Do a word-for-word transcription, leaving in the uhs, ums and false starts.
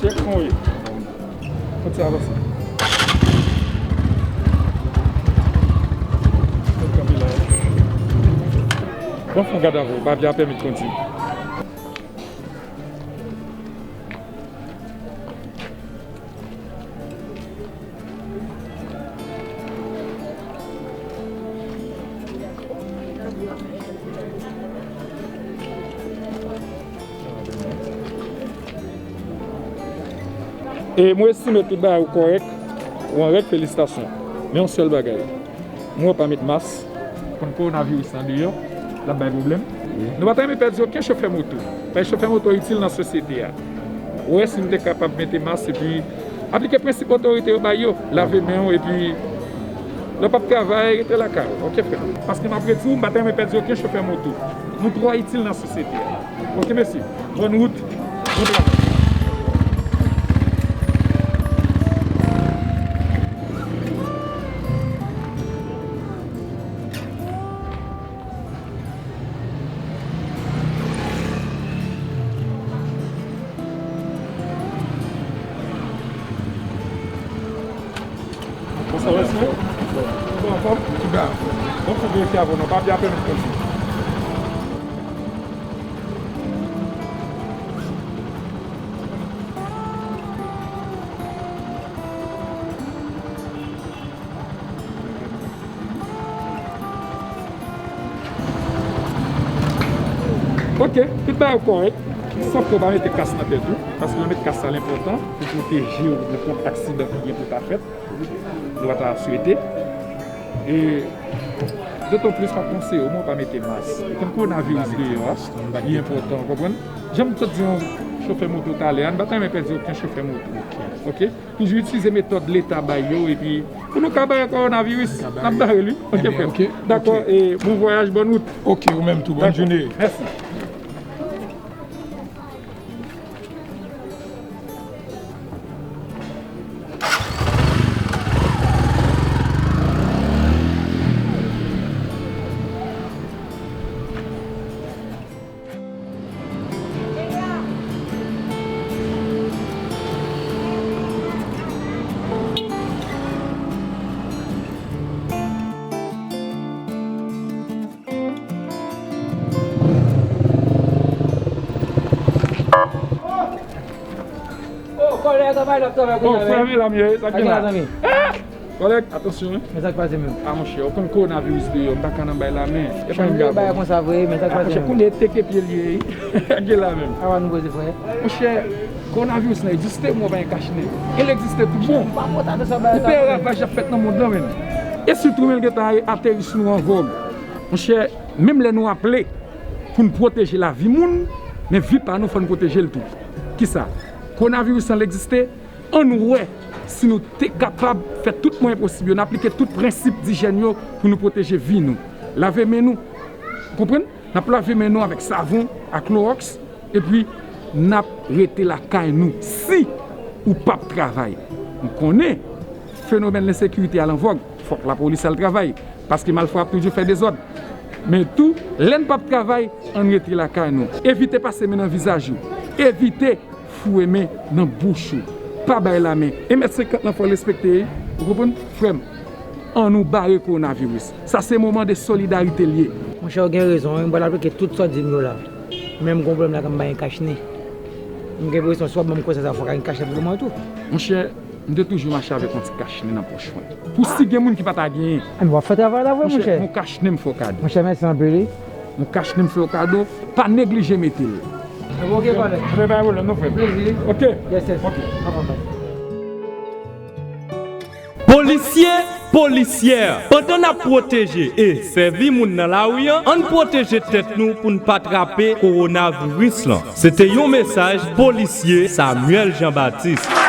Chèk mwen wi. Kontinye avanse. Mwen kanpe la wi. Bon, fè yon gad avè w, pa vle pèmèt kondi. E mwen estime tout bagay ou kòrèk, ou an règ, felisitasyon. Men yon sèl bagay, mwen pa met mas, konn kowonaviris lan deyò, l ap bay pwoblèm. Nou pa ta renmen pèdi okenn chofè moto. Paske chofè moto itil nan sosyete a. Ou wè, si nou te kapab mete mas epi aplike prensip otorite yo bay yo, lave men w epi lè w p ap travay, rete lakay ou. Oke, frè m. Paske m ap redi w, m pa ta renmen pèdi okenn chofè moto. Nou twò itil nan sosyete a. Oke, mèsi. Bòn wout. Bon travay. Bonswa, mesye. Ou anfòm? Bon, fò verifye avè w non. Pa vle apèl m konn. Oke, tout bagay kòrèk. Sòf ke w pa mete kas nan tèt ou, paske lè w met kas la, l enpòtan pou pwoteje w nan kont aksidan ki gen pou ta fèt. Nou pa ta swete. E dotan plis, m ap konseye w, mwen, pa mete mas. Konn kowonaviris deyò a, li enpòtan, w konprann? Jan m sot di yon chofè moto talè a, nou pa ta renmen pèdi okenn chofè moto. Oke? Toujou itilize metòd Leta bay yo, epi pou nou ka bare kowonaviris, n ap bare l, wi. Oke, frè m. Dakò, e bon vwayaj, bòn wout. Oke, ou menm tou, bòn jounen. Mèsi. Oh, kòlèg, anba lòt travay. Oh, frè m, mezanmi, sa k gen la? Kòlèg, atansyon, wi. Men sa k pase menm? A, monchè, ou konn kowonaviris deyò, m pa ka nan bay la men. E pa yon gabo. Bay konsa vre, men sa k pase menm? A, monchè, kounye a teke pye l ye, wi. Sa k gen la menm? Awa nou poze, frè. Monchè, kowonaviris lan egziste, mwen pa gen kach nen. E l egziste tout bon. Ou pè ravaj y ap fèt nan mond lan, menm. E sitou, men l gentan ateri sou nou an vòg. Monchè, menm lè nou aple pou n pwoteje lavi moun, men vi pa nou, fò n pwoteje l tou. Kisa? Kowonaviris lan, l egziste, ann wè si nou te kapab fè tout mwayen posib yo, n aplike tout prensip dijèn yo pou nou pwoteje vi nou. Lave men nou, konprann? N ap lave men nou avèk savon ak klowòks, epi n ap rete lakay nou. Si ou p ap travay, m konnen fenomèn lensekirite a l an vòg, fòk lapolis al travay, paske malfwa ap toujou fè dezòd. Men tou, lè n p ap travay, ann rete lakay nou. Evite pase men nan vizaj ou. Evite foure men nan bouch ou. Pa bay lamen. En mèt senkant lan fò w respekte, ou konprann? Frè m, ann nou bare kowonaviris. Sa se moman de solidarite l ye. Monchè, ou gen rezon, wi. M pral aplike tout sa w di m yo la. Men m gen yon pwoblèm la, ke m pa gen kach nen. M gen enpresyon, si w ap ban m konsèy sa, fò w ka gen kach nen pou mwen tou. Monchè, m te toujou mache avèk yon ti kach nen nan pòch mwen. Pou si gen moun ki pa ta genyen. Enben, w ap fè travay la vre, monchè. Monchè, yon kach nen m fè w kado. Monchè, mèsi anpil, wi. Yon kach nen m fè w kado, pa neglije mete l. Enben, oke, kòlèg. Enben, pa gen pwoblèm, non, frè m. Plezi. Oke. Yes, yes. Oke. Bye, bye. Polisye, polisyè, pandan n ap pwoteje e sèvi moun nan lari a, ann pwoteje tèt nou pou n pa trape kowonaviris lan. Se te yon mesaj polisye Samuel Jean Baptiste.